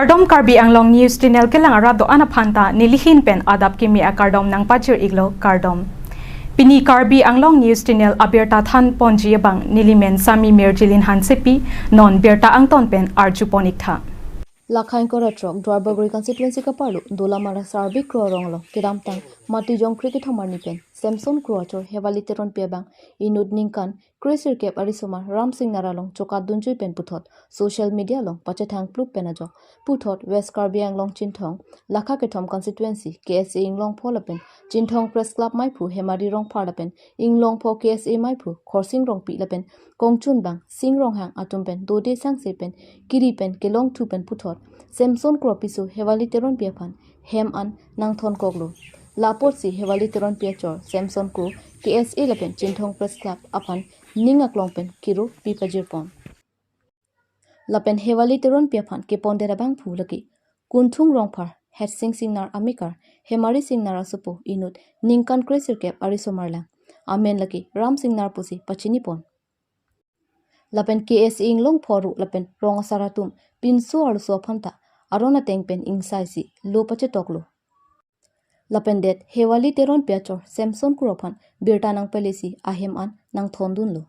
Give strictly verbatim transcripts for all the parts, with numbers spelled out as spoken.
Kardom, Karbi Anglong News Channel kelang arat do-an aphan ta nelihin pen adap kimi akardom nangpajir iklo, kardom. Pini Karbi Anglong News Channel abirta than ponji abang nelimen Sami Mirjilin Hansepi, non birta angton pen arju pon iktha. Lakha ingkoi ra throk Duarbagori constituency kaparlo Dolamara Sarbik Kro arong along kedamtang Matijong kre kethom arni pen Samson Kro achor Hewali Teronpi abang inut ningkan kre sirkep arisomar Ramsing Nagar along chokatdunjui pen puthot social media along pachethang plup pen ajok puthot West Karbi Anglong Chinthong Lakha kethom constituency K S A Inglongpho lapen Chinthong Press Club maiphu Hemari Rongphar lapen Inglongpho K S A maiphu Khorsing Rongpi lapen kongchunbang Sing Ronghang atum pen dode sangse pen kiri pen kelongthu pen puthot Samson Kro apiso Hewali Teronpi aphan hem an nangthonkoklo. Lapotsi Hewali Teronpi achor Samson Kro K S A lapen Chinthong Press Club aphan ning aklong pen kiro pipajir pon. Lapen Hewali Teronpi aphan kepondet abangphu lake Kunthung Rongphar, Hetsing Singnar amekar, Hemari Singnar asopo inut ningkan kre sirkep arisomar lang. Amen lake Ramsing Nagar pusi pachini pon. Lapen K S A Inglongpho ru lapen rong asar atum pinso arloso aphan ta aron ateng pen ingsaisi lo pachetoklo. Lapen det Hewali Teronpi achor Samson Kro aphan birta nangpalesi ahem an nangthondunlo.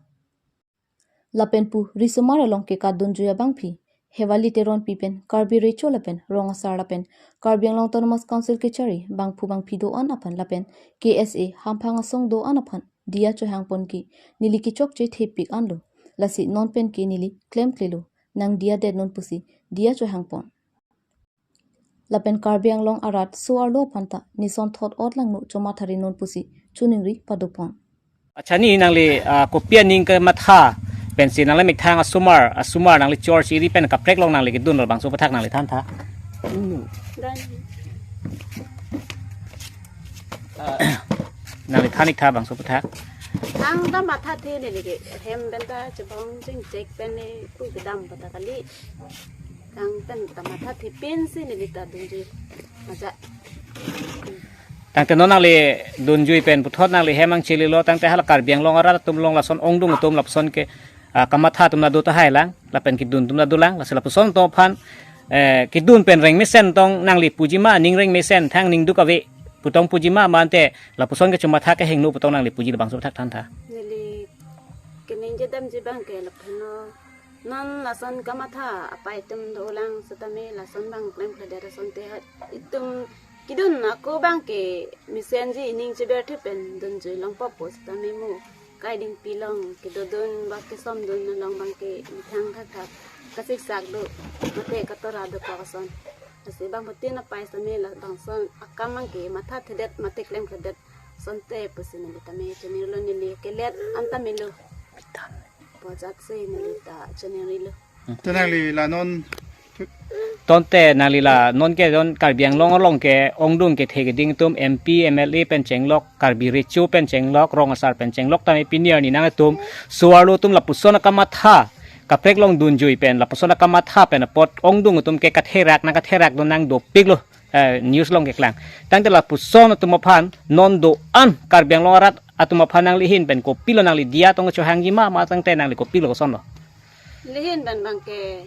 Lapen pu risomar along kekatdunjui abangpi Hewali Teronpi pen Karbi Recho lapen rong asar lapen Karbi Anglong Autonomous Council kechari bangphu bangphi do-an aphan lapen K S A hamphang asong do-an aphan diya chohang pon ke neli kechokche thepik anlo. Lasi non pen ke neli klemklelo, nangdiyadet non pusi diya chohang pon. Lapen Karbi Anglong arat so-arlo aphan ta nison thot-ot langno chomathari non pusi choningri pado pon. Accha, ni nangli, ah, kopi aning kematha pensi nangli methang asomar, asomar nangli chor chiri pen kaprek along nangli kedun labangso aphuthak nangli thantha. Dan Nangli than iktha bangso aphuthak. Ang ta mathathe neli ke hem pen ta chebong chingchek pen ne pu kedam pata kali. Ang pen ta mathathe pensi neli ta dunjui. Maja. Tangte non nangli dunjui pen puthot nangli hem angchililo, tangte hala Karbi Anglong arat atum along lason ongdung atum lapuson ke, ah, kamatha atum ta do tahai lang, lapen kedun atum ta dolang, lasi lapuson atum aphan, eh, kedun pen rengmesen tong nangli puji ma, ning rengmesen thang ning duk ave putong puji ma, mante lapuson ke chomatha kehingno putong nangli puji labangso aphuthak thantha. Neli keningje damji abang ke lapuson non lason kamatha apai atum dolang setame lason abang klemkledet asonte itum kedun ako abang ke mesenji, ining cheberthe pen dunjui longpo pu setame mo kaidingpi along kedodun ba kesomdun along abang ke methang thakthak kasiksak do, mate katora dokok ason. Lasi bangphutin apai setame labangson akam abang ke mathathedet mate klemkledet asonte pusi neli tame choninglo, neli kelet an tame lo. Pojak se neli ta choningrilo. Te nangli la non Tangte nangli la non ke non Karbi Anglong along ke ongdung kethe keding atum M P, M L A pen chenglok, Karbi Recho pen chenglok, rong asar pen chenglok tame pini arni nangtum so-arlo atum lapuson akamatha kaprek along dunjui pen lapuson akamatha pen apot ongdung atum ke katherak nang katherak do nang dopiklo, eh, news along keklang. Tangte lapuson atum aphan non do-an Karbi Anglong arat atum aphan nangli ahin pen kopilo nangli diya tong chohangji ma, ma tangte nangli kopilo kosonlo? Neli ahin pen abang ke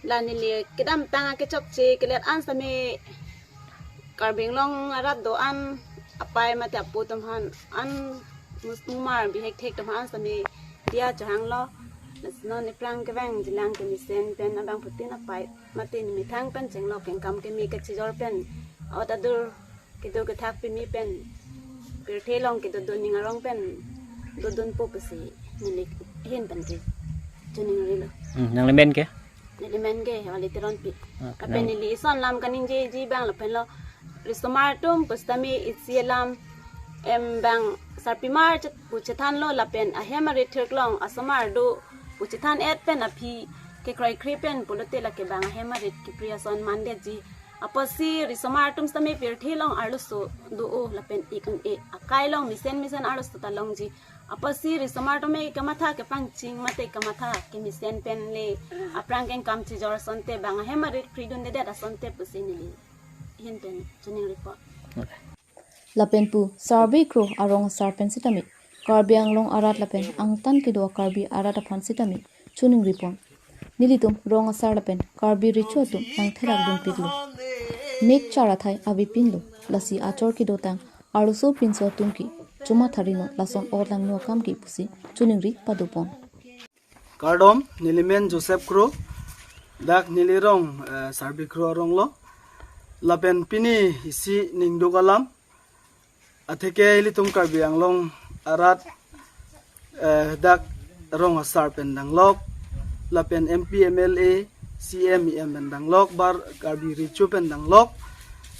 la neli kedamtang akechokche kelet an setame Karbi Anglong arat do-an apai mate apo atum aphan an mus-, mumar bihek thek atum aphan setame diya chohanglo. Lasi non ephrang kevangjilang kemesen pen abangphutin apai mate methang pen chenglok kengkam keme kachijor pen aot adur kedo kethak pimi pen pirthe along kedodun ning arong pen dodunpo pusi neli ahin pen ke choningrilo. Hmm, nangli men ke? Neli men ke Hewali Teronpi. Okay, lapen nang- neli ison alam kaningjeji abang lapen lo risomar atum pu setame isi alam em abang sarpimar chet-, pu chethanlo lapen ahem arit thirklong asomar do pu chethan-et pen aphi kekroikre pen pulote lake abang ahem arit kepri ason mandetji. Apotsi risomar atum setame pirthe along arloso do-o lapen ik un-e akai along mesen mesen arloso ta longji. Apotsi risomar atum ke kamatha kepangching mate kamatha kemesen pen le aphrang kengkam chijor asonte abang ahem arit pridundedet asonte pusi neli ahin pen choningripo. Lapen pu Sarbik Kro arong asar pen setame Karbi Anglong arat lapen angtan kedo Karbi arat aphan setame choningri pon. Nelitum rong asar lapen Karbi Recho atum nangtherak dunpiklo. Mek char athai avepinlo, lasi achor kedotang arloso pinso atum ke chomatha rinon, lason o langno akam ke pusi choningri padopon. Kardom, neli men Joseph Kro, dak neli rong, eh, Sarbi Kro arong lo. Lapen pini isi ningduk alam. Atheke ilitum Karbi Anglong arat, eh, dak rong asar pen danglok, lapen M P, M L A, C M, E M pen danglok, ba Karbi Recho pen danglok,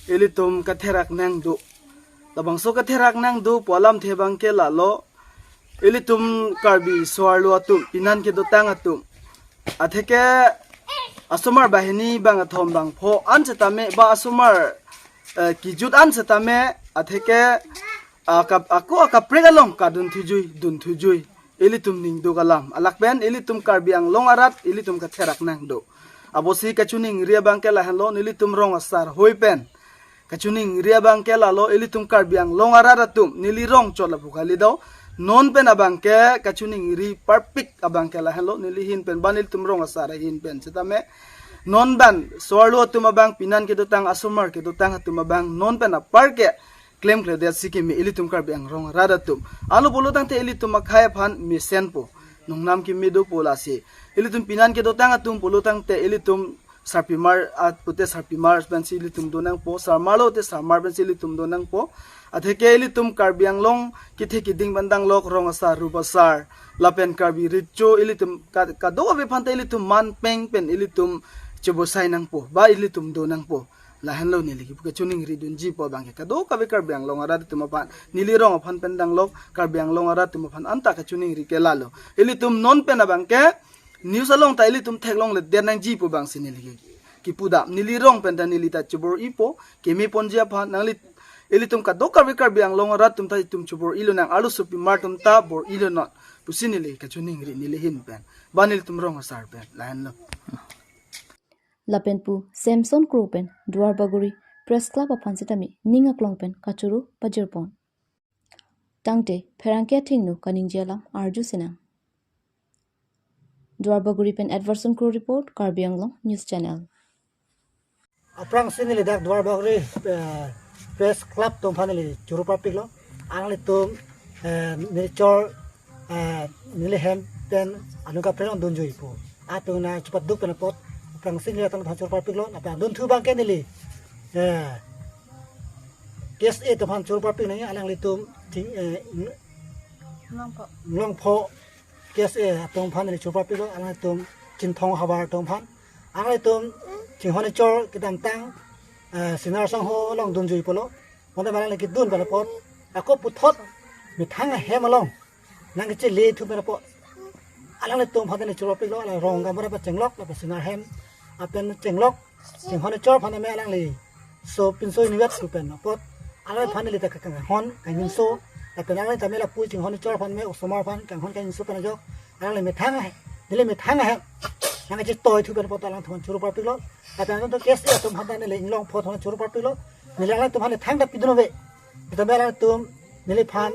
ilitum katherak nangdo. Labangso katherak nangdo pu alamthe abangke lalo, ilitum Karbi so-arlo atum, pinan kedotang atum. Atheke asomar banghini, bangkethom, bangpho an setame, ba asomar, eh, kejut an setame, atheke, ah, kap-, ako akaprek along kadun thujui, dun thujui. Ilitum ningduk alam. Alak pen ilitum Karbi Anglong arat, ilitum katherak nangdo. Apotsi kachoningri abangke lahenlo, nelitum rong asar hoi pen kachoningri abangke lalo, ilitum Karbi Anglong arat atum, neli rong chot lapu kali do. Non pen abangke kachoningri parpik abangke lahenlo, neli ahin pen, ba nelitum rong asar ahin pen setame. Non ban so-arlo atum abang, pinan kedotang, asomar kedotang atum abang, non pen apar ke klemkledet si keme ilitum Karbi Anglong arat atum. Alo pulo tangte ilitum akhei aphan mesenpo, nongnam keme dopo lasi. Ilitum pinan kedotang atum pulo tangte ilitum sarpimar, ah, pute sarpimar pensi ilitum do nangpo, sarmarlo te sarmar pensi ilitum do nangpo. Atheke ilitum Karbi Anglong kethe keding pen danglok, rong asar, rup asar, lapen Karbi Recho, ilitum ka-, kadokave aphanta ilitum man peng pen ilitum chebosai nangpo, ba ilitum do nangpo. Lahenlo neli ke kachoningri dunji pu abangke kadokave Karbi Anglong arat atum aphan, neli rong aphan pen danglok, Karbi Anglong arat atum aphan anta kachoningri ke lalo. Ilitum non pen abangke news along ta ilitum theklongledet nangji pu abangsi neli ke kipudam. Neli rong pen ta neli ta chebor-ipo, kemeponji aphan, nangli, ilitum kadokave Karbi Anglong arat atum ta itum chebor-i lonang, arloso pimar atum ta bor-i lonon pusi neli kachoningri neli ahin pen, ba nelitum rong asar pen, lahenlo. Lapen pu Samson Kro pen Duarbagori Press Club aphan setame ning aklong pen kachoro pajirpon. Tangte pherangke athengno kaningje alam arju sinang. Duarbagori pen Edwardson Kro report, Karbi Anglong News Channel. Aphrangsi neli dak Duarbagori, eh, Press Club atum aphan neli choro parpiklo. Alanglitum, eh, neli chor, eh, neli hem pen anut kaprek along dunjui pu atum nangchepaduk pen apot aphrangsi neli atum aphan choro parpiklo. Lapen adunthu abangke neli, eh, K S A atum aphan choro parpik nangji, alanglitum ting, eh, Longpho. Longpho K S A atum aphan neli choro parpiklo, alanglitum Chinthong havar atum aphan. Alanglitum chinghon chor kedamtang, eh, Singnar sangho along dunjui pulo. Bonta alangli kedun pen apot, ako puthot methang ahem along nangkechele thu pen apot, alanglitum aphan neli choro parpiklo, alang rong gaonbura pachenglok, lapen Singnar hem apen chenglok, chinghon chor aphan tame alangli so pinso inutvet thu pen apot, alangphan neli ta kanghon kangjinso, lapen alangli tame lapu chinghon chor aphan tame osomar aphan kanghon kangjinso pen ajok, alangli methang ahem, neli methang ahem nangkechetoi thu pen apot alangtum aphan choro parpiklo. Lapen adunthu K S A atum aphan ta neli inglong pho thon choro parpiklo. Neli alangtum aphan thangta pidun ave. Tame alangtum neliphan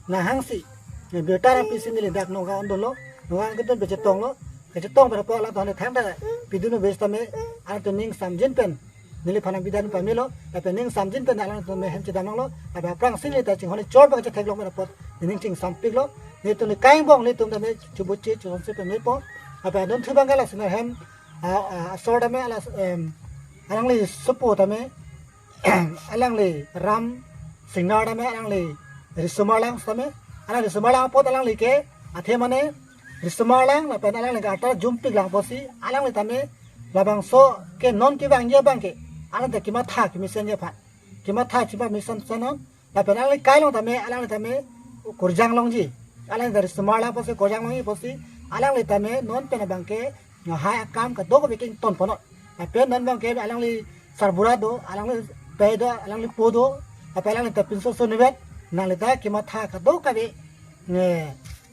nanghangsi, ne birta nangpisi neli dak Nagaon dunlo, Nagaon kedun pen chetonglo, kechetong pen apot alangtum aphan thangta pidun ave setame, alangtum ning samjin pen neliphan nangpidun pamelo, lapen ning samjin pen alangtum ahem chedam nanglo, lapen aphrangsi neli ta chinghon chor abang chetheklong pen apot, ne ning chingsampiklo, netum ne kaingbong netum tame chubuchi chusonsi pen mepo, lapen adunthu abangke la Singnar hem, a, a, asor tame ala, em, alangli sopo tame, alangli Ram Singnar tame, alangli Risomar lang tame, alangli Risomar lang apot alangli ke athe mane Risomar lang lapen alangli ke atar jumpik lang apotsi, alangli tame labangso ke non kevangji abangke, alangli ta kematha kemesenji aphan, kematha chipa mesen senon, lapen alangli kai along tame, alangli tame kurjang longji, alangli ta Risomar lang apotsi kurjang longji apotsi, alangli tame non pen abangke lahai akam kadokave ke ingtonponnon. Lapen non abangke alangli sarbura do, alangli pei do, alangli po do, lapen alangli ta pinso so inutvet, nangli ta kematha kadokave, eh,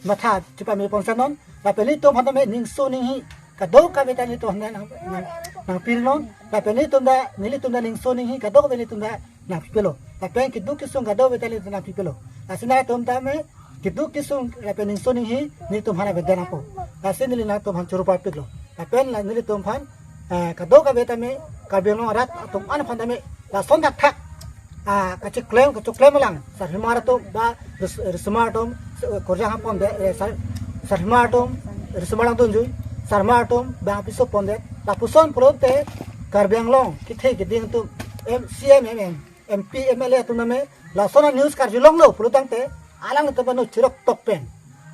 matha chepamepon senon, lapen nelitum aphan tame ningso ninghi kadokave ta nelitum aphan nang, nang, nangpirnon, lapen nelitum ta, nelitum ta ningso ninghi kadokave nelitum ta nangpipelo. Lapen keduk kesung kadokave ta nelitum nangpipelo. Lasi nangtum tame keduk kesung lapen ningso ninghi nelitum aphan avedet nangpo. Lasi neli nangtum aphan choro parpiklo. Lapen la nelitum aphan, eh, kadokave tame Karbi Anglong arat atum an aphan tame lason thakthak, ah, kachiklem, kachoklem alang, sarhimar atum ba ris-, risomar atum, eh, korjang pondet, eh, sar-, sarhimar atum, risomar alangdunjui, sarmar atum bang piso pondet, lapuson pulote Karbi Anglong kethe keding atum, M C M, M M, M P, M L A atum tame lason a-news karjulonglo pulo tangte alangtum no chirok tok pen,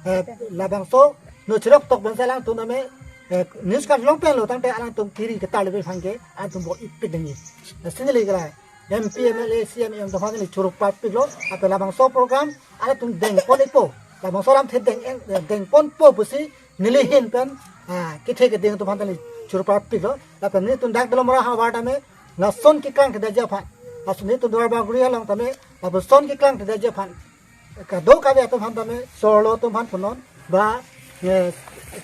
eh, labangso no chirok tok pen si alangtum tame, eh, news karjulong penlo tangte alangtum kiri ketar le aphan ke alangtum bo ipik dengji. Lasi neli kala M P, M L A, C M, M atum aphan neli choro parpiklo, lapen labangso program alangtum dengpon ipo, labangso alamthe deng, eh, dengponpo pusi neli ahin pen, ah, kethe keding atum aphan neli choro parpiklo. Lapen nelitum dak Dolamara havar tame lason keklang kledetji aphan, lason nelitum Duar Bagori along tame lapuson keklang kledetji aphan kadokave atum aphan tame, sorlo atum aphan punon, ba, eh,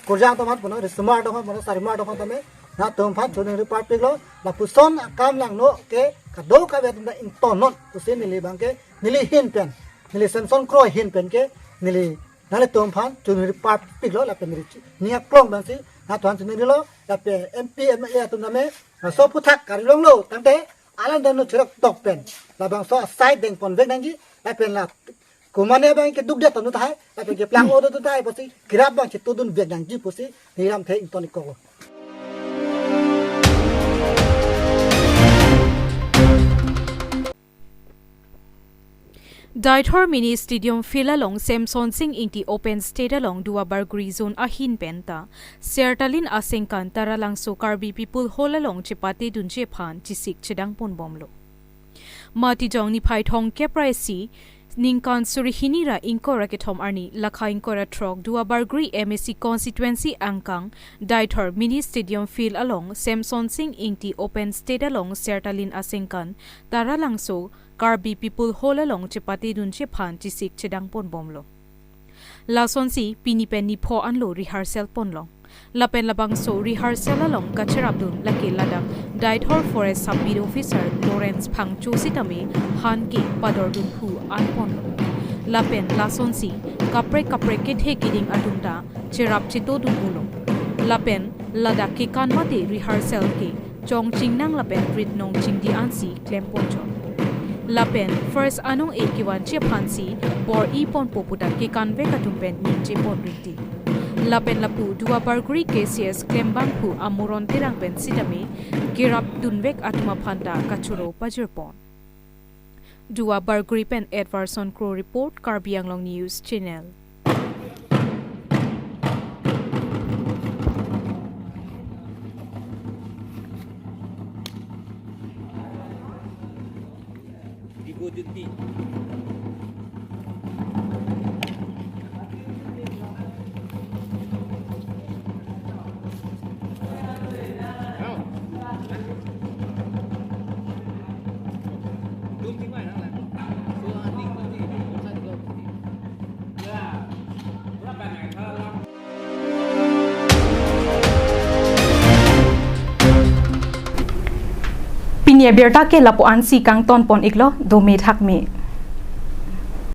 korjang atum aphan punon, risomar atum aphan punon, sarmar atum aphan tame, nangtum aphan choningri parpiklo, lapuson akam langno ke kadokave atum ta ingtonnon pusi neli abang ke, neli ahin pen, neli Samson Kro ahin pen ke, neli nanglitum aphan choningri parpiklo, lapen neli chi-, ning aklong abang si nangtum aphan choningrilo, lapen M P, M L A atum tame, laso aphuthak karjulonglo tangte alangtum no chirok tok pen labangso asai dengponvek nangji, lapen la komatne abang ke dukdet tanu tahai, lapen keplang-o tanu tahai pusi kerap abang chetudunvek nangji pusi neli alamthe ington ikoklo. Deithor Mini Stadium Field along Semson Sing Ingti Open Stage along Duar Bagori Zone ahin pen ta Sertalin Asengkan Taralangso Karbi People Hall along chepatedunji aphan chesik chedangponbomlo. Matijong niphai thomkep ra isi, ningkan suri hini ra ingkoi ra kethom arni, lakha ingkoi ra throk, Duar Bagori M A C constituency angkang Deithor Mini Stadium Field along Semson Sing Ingti Open Stage along Sertalin Asengkan Taralangso Karbi People Hall along chepatedunji aphan chesik chedangponbomlo. Lasonsi pini pen nipho anlo rehearsal ponlong. Lapen labangso rehearsal along kacherapdun lake ladak Deithor Forest Sub Beat Officer Lawrence Phangcho sitame han ke padordun hu an ponlo. Lapen lasonsi kaprek kaprek kethe keding atum ta cherap chetodun-olo. Lapen ladak kekan mate rehearsal ke chongchingnang lapen rit nong chingdi ansi klemponchot. Lapen first anong-e kevanji aphansi bor-iponpo puta kekanvek atum pen ningjeponrinti. Lapen lapu Duar Bagori K C S klembangphu Amoron Terang pen sitame kerapdunvek atum aphan ta kachoro pajirpon. Duar Bagori pen Edwardson Kro report, Karbi Anglong News Channel. Pini abirta ke lapu ansi kangtonpon iklo, dome thakme.